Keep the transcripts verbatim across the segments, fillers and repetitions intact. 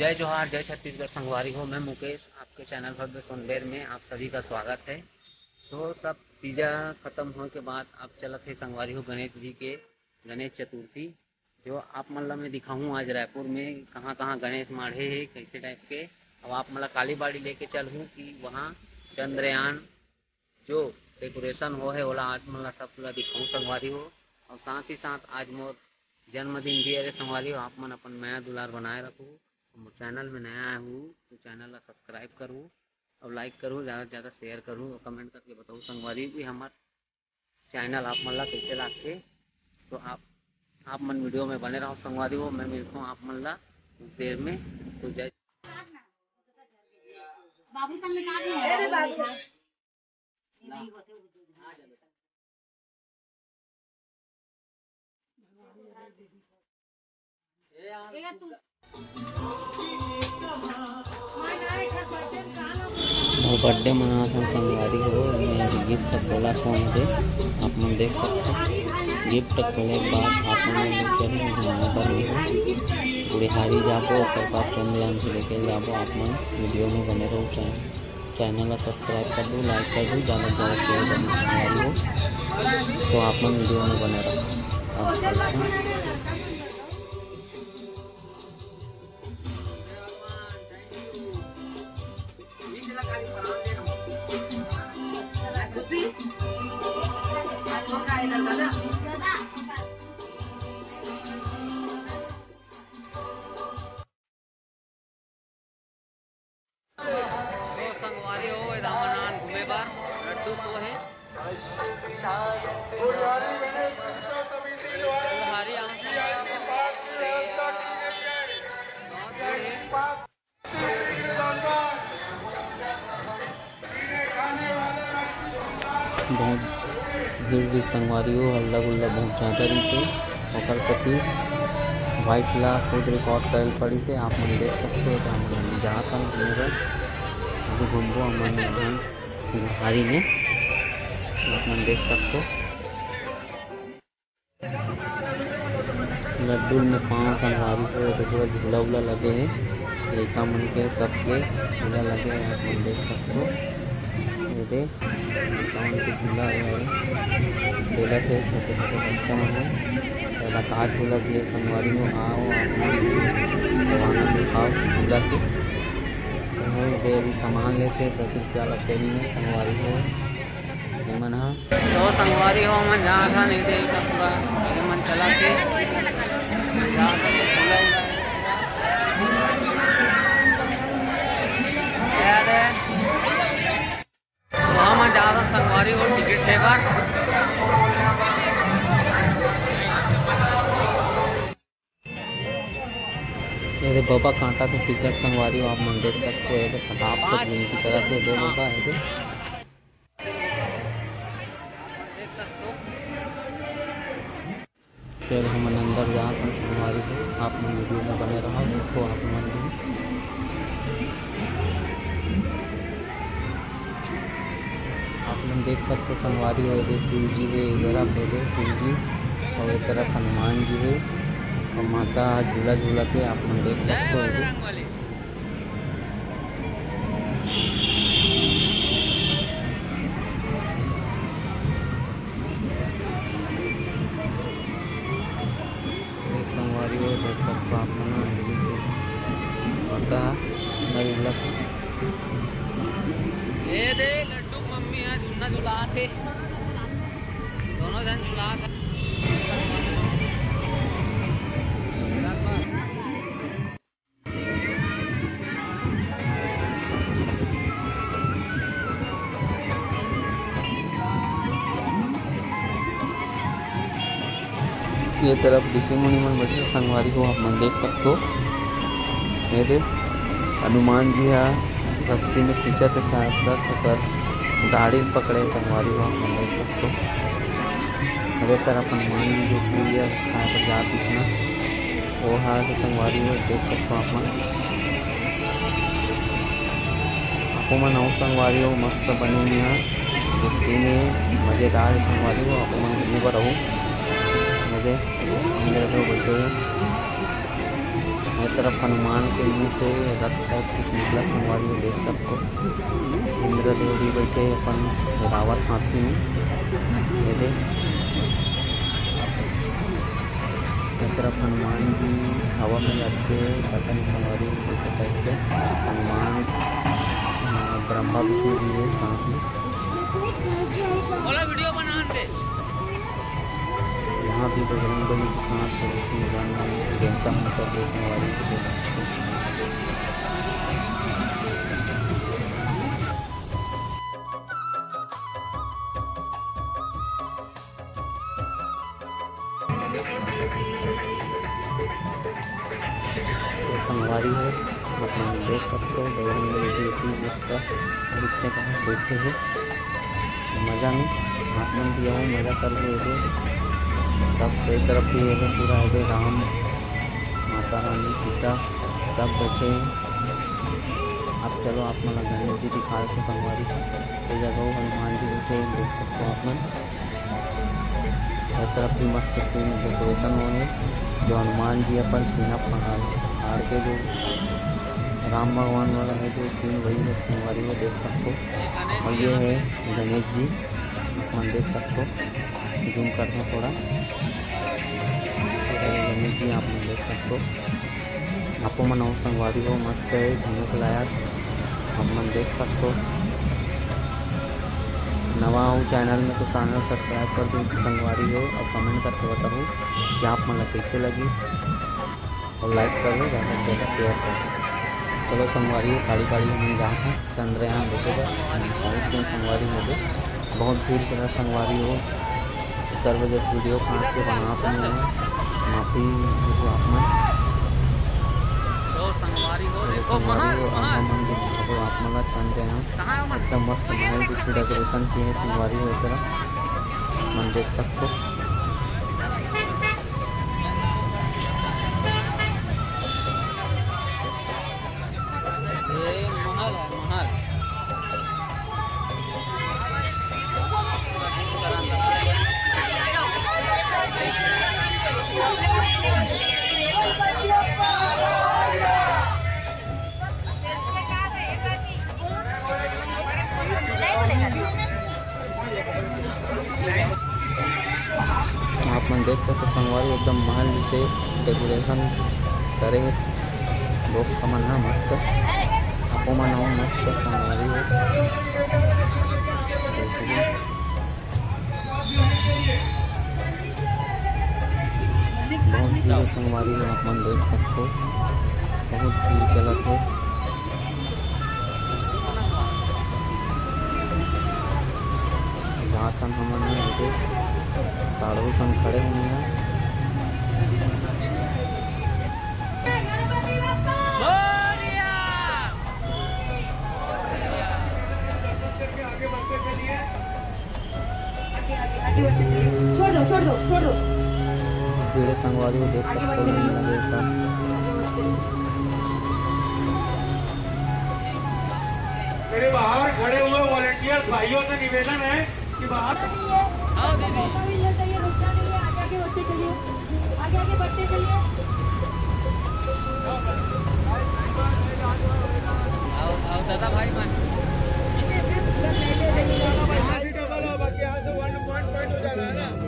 जय जोहार, जय छत्तीसगढ़ संगवारी हो। मैं मुकेश, आपके चैनल भव्य सोनबेर में आप सभी का स्वागत है। तो सब तीजा खत्म होए के बाद अब चलत हे संगवारी हो गणेश जी के गणेश चतुर्थी, जो आप मन ला मैं दिखाहूँ आज रायपुर में कहाँ-कहाँ गणेश माढ़े हे, कैसे टाइप के। अब आप मन ला कालीबाड़ी लेके चलहूँ कि वहाँ चंद्रयान जो डेकोरेशन हो हे, ओला आप मन ला सब ला दिखाहूँ संगवारी हो। और साथ ही साथ आज मोर जन्मदिन भी हरे संगवारी हो, आप मन अपन मया दुलार बनाए रखहू, मोर चैनल में नया आए हूँ तो चैनल ला सब्सक्राइब करहू और लाइक करहू, ज़्यादा से ज़्यादा शेयर करहू और कमेंट करके बताहू संगवारी कि हमर चैनल आप मन ला कैसे लागथे। तो आप, आप मन वीडियो में बने रहो संगवारी हो, मैं मिलता हूँ आप मन ला कुछ देर में। तो जय बाबू सामने काट नहीं है। अरे बाबू। ये नहीं होते, वो दूध। मोर बर्थडे मनात हन संगवारी हो, मैं अभी गिफ्ट खोला सोन दे, आप मन देख सकते। गिफ्ट खोले के बाद आप मन लोग चलहूँ घूमने बर नहीं, बुढ़िहारी जाबो, ओकर बाद चंद्रयान से लेके जाबो। आप मन वीडियो में बने रहो, चैनल चैनल ला सब्सक्राइब कर दो, लाइक कर दो, ज़्यादा से ज़्यादा शेयर करना संगवारी हो। तो आप मन वीडियो में बने रहो। अब चलते हैं। तो संगवारी हो, ए रामनान घूमे बर लड्डू सो हे। बुढ़िहारी आम संगवारी हो। बहुत भीड़ हे। बहुत भीड़ रहिस संगवारी हो, हल्ला गुल्ला बहुत ज़्यादा रहिस हे, ओकर सेती वॉइस ला खुद रिकॉर्ड करे ल पड़िस हे। आप मन देख सकते हो, तो हम जात हन घूमे बर, अभी घूमबो हमन वहाँ बुढ़िहारी में, आप मन देख सकते हो। लड्डू में पाँव संगवारी हो, एदे पूरा झूला उला लगे हे, लइका मन के सबके झूला लगे हे, आप मन देख सकते हो। एदे लइका मन के झूला हे, खेलत हे छोटे छोटे बच्चा मन ह। एला कार झूला भी हे संगवारी हो, आओ आप मन आनंद उठाओ झूला के। तो एदे अभी सामान लेके दस रुपया वाला सेल में संगवारी हो। एमन ह। तो संगवारी हो, हमन जात हन, एदे पूरा ये मन चला के जात हन, झूला उला। यार, तो हमन जात हन संगवारी हो टिकट ले बर। एदे बबा काटत हे टिकट संगवारी हो, आप मन देख सकते हो, एदे फटाफट गिनती करत हे दो बबा, एदे। तो हमन अंदर जात हन संगवारी हो, आप मन वीडियो में बने रहो, देखो आप मन भी। आप मन देख सकते हो संगवारी हो, एदे शिव जी हे, ए तरफ एदे शिव जी, और ए तरफ हनुमान जी हे, और माता झूला झूलत हे, आप मन देख सकते हो एदे। ये संगवारी हो, देख सकते हो आप मन, माता नहीं मिलत हे। ए दे लड्डू मम्मी ह झूलना झुलात हे, दोनों झन झुलात हे। ये तरफ ऋषि मुनि मन बैठे संगवारी हो, आप मन देख सकते हो। ये दे हनुमान जी हा रस्सी में खींचत हे, शायद तक ओकर दाढ़ी ल पकड़े संगवारी हो, आप मन देख सकते हो। अरे तरफ हनुमान जी जो सूर्य खाए बर जात इसना, वो हा के संगवारी हो, देख सकते हो आप मन। आपो मन अउ संगवारी हो, मस्त बने हुए हैं। जो सीन है, मज़ेदार है संगवारी हो, आपो मन घूमे बर अउ मज़े अंदर बैठे हुए। ये तरफ हनुमान के मुंह से रक्त टाइप कुछ निकला, संगवारी हो देख सकथो। इंद्रदेव भी बैठे हे अपन रावत हाथी में। ये दे, ये तरफ हनुमान जी हवा में लटके, पता नहीं संगवारी हो कैसे टाइप के। हनुमान, अ, ब्रह्मा विष्णु जी है साथ में। बोला वीडियो बना दे। यहाँ भी बजरंग बली के साथ थोड़ी सी गाना देवता मन सब के संगवारी को देख सकते हैं। तो संगवारी हो, आप मन देख सकते हो, बजरंग बली जी इतनी मस्त दिखते का बैठे हैं। मजा में आप मन भी आओ, मजा करबो। ये दे सब एक तरफ भी, ये दे पूरा, ये दे राम, माता रानी, सीता सब बैठे हैं। अब चलो आप मन ला गणेश जी दिखा देथों संगवारी। ये जगह हनुमान जी बैठे हैं, देख सकते हो आप मन। ये तरफ भी मस्त सीन डेकोरेशन हुए है, जो हनुमान जी अपन सीना फाड़, फाड़ के जो राम भगवान वाला है जो सीन, वही है संगवारी हो देख सकते हो। और ये है गणेश जी, आप मन देख सकते हो, जूम करता हूँ थोड़ा। ये गणेश जी आप मन देख सकते हो, आपो मन आओ संगवारी हो, मस्त है घूमे के लायक, आप मन देख सकते हो। नवा हो चैनल में तो चैनल सब्सक्राइब कर दो संगवारी हो, और कमेंट करके बताओ कि आप मन ला कैसे लगिस। और लाइक करो, ज़्यादा से ज़्यादा शेयर करो। चलो संगवारी हो, गाड़ी गाड़ी हम जात हैं चंद्रयान देखे बर, हम पहुँच गए संगवारी हो। बहुत भीड़ चला संगवारी हो, एकर वजह से वीडियो काट के बनात नहीं है, माफी हो आप मन। तो संगवारी हो, अरे देखो संगवारी महल, हो, महल। आप मन दिखाबो आप मन ला चंद्रयान, कहाँ है महल? एकदम मस्त महल जैसे डेकोरेशन किए हैं संगवारी हो, एकरा मन देख सकते हो। ये महल है, महल। आप मन देख सकते संगवारी, एकदम महल जैसे डेकोरेशन करे हे दोस्त मन ह। मस्त, आपो मन आओ, मस्त संगवारी हो। बहुत भीड़ हे संगवारी हो, आप मन देख सकते हो, बहुत भीड़ चलत हे। जाथन हमन ह एदे साढ़ू संग खड़े होनी ह। छोड़ दो, छोड़ दो, छोड़ दो। भीड़ संगवारी हो देख सकते हो, लाइन लगे सब। मेरे बाहर खड़े हुए वॉलंटियर भाइयों से निवेदन है कि बाहर आओ दीदी। आगे, आगे बढ़ते चलिए। आओ, आओ दादा भाई मन।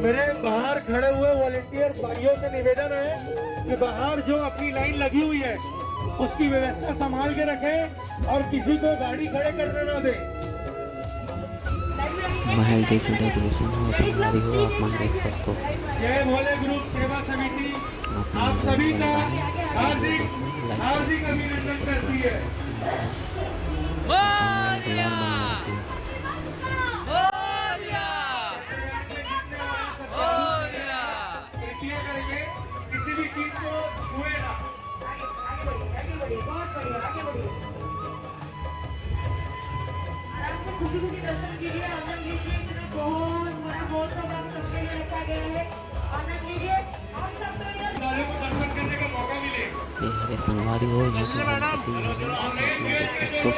मेरे बाहर खड़े हुए वॉलंटियर भाइयों से निवेदन है कि बाहर जो अपनी लाइन लगी हुई है, उसकी व्यवस्था संभाल के रखें और किसी को गाड़ी खड़े करने ना दें। महल जैसे डेकोरेशन हो संगवारी हो, आप मन देख सकते हो। जय भोले ग्रुप सेवा समिति आप मन आप सभी का हार्दिक, हार्दिक अभिनंदन करती है। कृपया करके किसी भी चीज को छुए ना। आराम से खुशी खुशी दर्शन कीजिए, आनंद लीजिए। इतना बहुत बड़ा महोत्सव आप सबके लिए रखा गया है, आनंद लीजिए। आप सबको इधर वालों को दर्शन करने का मौका मिले। ये हरे संगवारी हो, यहाँ के गणपति महाराज को आप लोग देख सकते हो।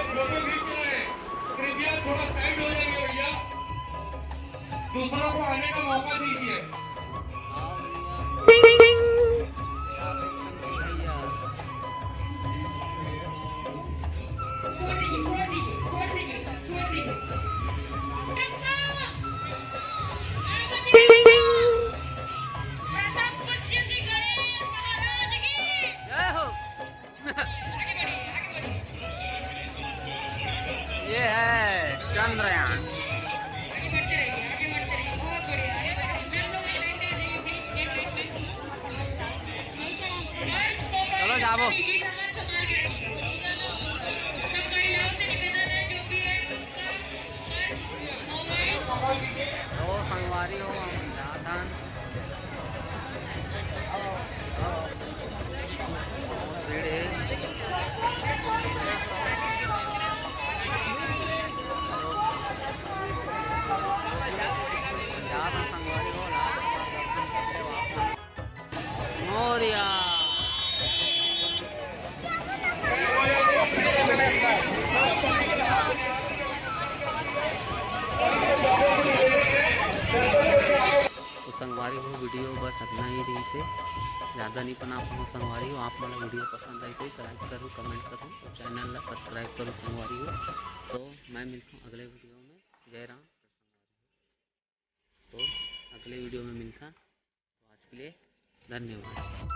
कृपया थोड़ा साइड हो जाइए भैया, दूसरों को आने का मौका दीजिए। हाँ भैया। क्या भाई संतोष भैया? आबो। तो संगवारी हो, हम जात हन। बहुत भीड़ हे। जात हन संगवारी हो, last बार दर्शन कर ले आप मन। मौर्या। तो संगवारी हो, video बस अतना ही रहिस हे, ज़्यादा नहीं बना पाऊँ संगवारी हो। आप मन ला video पसंद आइस होही तो like करो, comment करो और channel ला subscribe करो संगवारी हो। तो मैं मिलता हूँ अगले video में। जय राम। तो अगले video में मिलता। तो आज के लिए धन्यवाद।